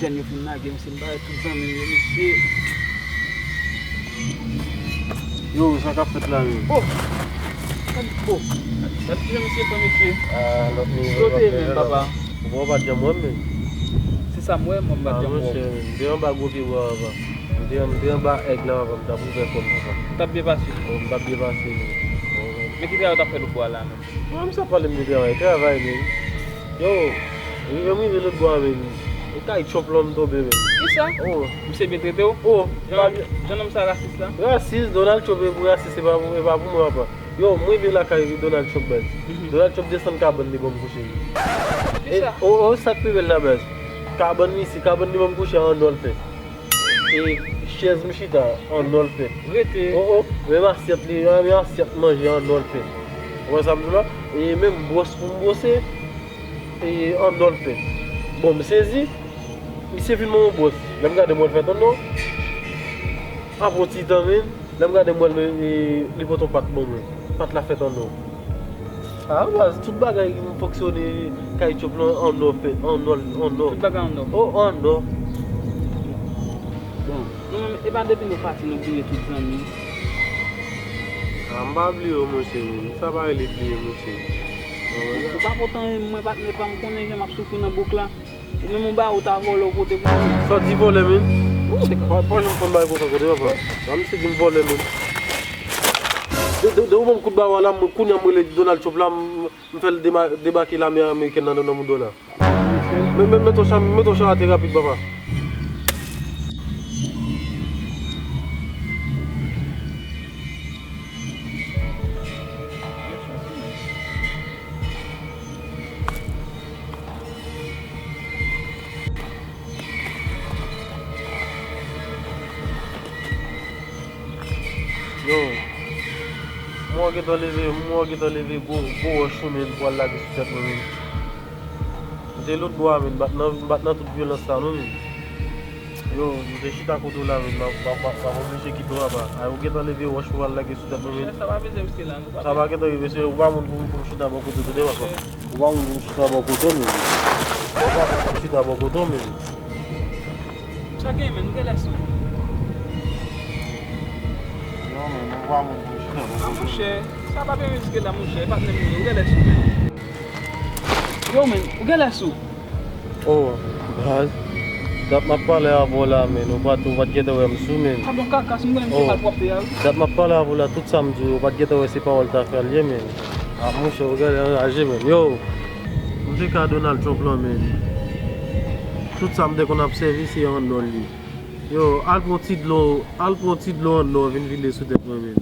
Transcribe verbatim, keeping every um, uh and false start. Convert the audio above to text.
Jèn yo fin lage, mesye, m ba tout zanmi m yo, mesye. Yo, sa k ap fèt la menm? Oh! Gad, oh! Gad kijan misye pran, mesye. Ah, lòt nivo. Kote menm, papa? Ou pa janm wè m menm. Se sa m wè, mwen m pa janm wè w. Ah, monchè, m te anba gwo pye bwa, papa. M te, m te anba èg la, papa, m t ap ouvè kò m, papa. Ou t ap byen pase? Oh, m t ap byen pase, menm. Oh, men ki travay ou t ap fè lòt bò a la menm? Mwen, m sa pale m de travay, travay, menm. Yo, rive m rive lòt bò a, menm. E kay Trump lan m tonbe, menm. Kisa? Oh. Misye byen trete w? Oh, jan, jan nonm sa rasis la? Rasis, Donald Trump e pou rasis, se pa pou, e pa pou mwen, papa. Yo, m rive lakay Donald Trump, baz. Donald Trump desann kabann li ban m kouche. Kisa? E, oh, oh, sa k pi bèl la, baz. Kabann li, se kabann li ban m kouche an nò l fèt. E chèz m chita an nò l fèt. Rete. Oh, oh, menm asyèt li, menm asyèt manje an nò l fèt. Ou wè sa m di w la? E menm bwòs pou m bwose, e an nò l fèt. Bon, m sezi, misye vin ban m yon bwòs. Lè m gade m wè l fèt an nò. Apre yon ti tan, menm, lè m gade m wè l, e, li pote yon pat ban mwen. Pat la fèt an nò. Ah, baz, tout bagay m fonksyone kay Trump lan an nò fèt, an nò, an nò. Tout bagay an nò. Oh, an nò. Bon, nou menm, e pa depi nou pati nou bliye tout zanmi. Ah, m pa bliye w, monchè, menm. Sa pa rele bliye, monchè. Ou pa pote anyen, mwen, patnè pa m, konnen jan m ap soufri nan bouk la. Ou menm ou ba ou ta vòlè w pote pou mwen. Sa w di vòlè, menm? Ou te ka. Pa, pa janm konn bagay konsa kote, papa. Sa misye di m vòlè, menm. De, de, de ou ban m kout bawa la, mwen kounye a m rele Donald Trump la, m, m fè l dema-, debake lame amerikèn nan nan mouda w la. Men, men, mete w chan, mete w chan atè rapid, papa. Yo, mwen gentan leve, mwen gentan leve gwo, gwo wòch ou menm pou al lage sou tèt mwen menm. M te lòtbò a menm, m pa t nan, m pa t nan tout vyolans sa non menm. Yo, m te chita kote w la menm, m ap, m ap, m ap oblije kite w apa. Ay, ou gentan leve wòch pou al lage sou tèt mwen menm. Sa pa bezwen riske la, nou pa. Sa pa gentan rive, se ou pa moun pou, pou m chita bò kote w tande papa. Ou pa moun pou m chita bò kote w menm. Ou pa moun pou m chita bò kote w menm. Sa gen menm, ou genlè sou. Non, men ou pa moun pou m chita bò kote w. Ah, monchè, sa pa gen riske la, monchè, patnè m ye, ou genlè sou menm. Yo, men, ou genlè sou. Oh, baz. Dat m ap pale avè w la, men ou pa t, ou pa t gentan wè m sou, men. Ah bon, kakas, m konnen misye pral pwòpte a, wi. Dat m ap pale avè w la, tout sa m di w, ou pa t gentan wè se pawòl ta fè l ye, men. Ah, monchè, ou genlè anraje, men. Yo, m te ka Donald Trump lan, men. Tout sa m te konn ap sèvi, se an nò l ye. Yo, al pran ti dlo, al pran ti dlo an nò, vin vide sou tèt mwen, men.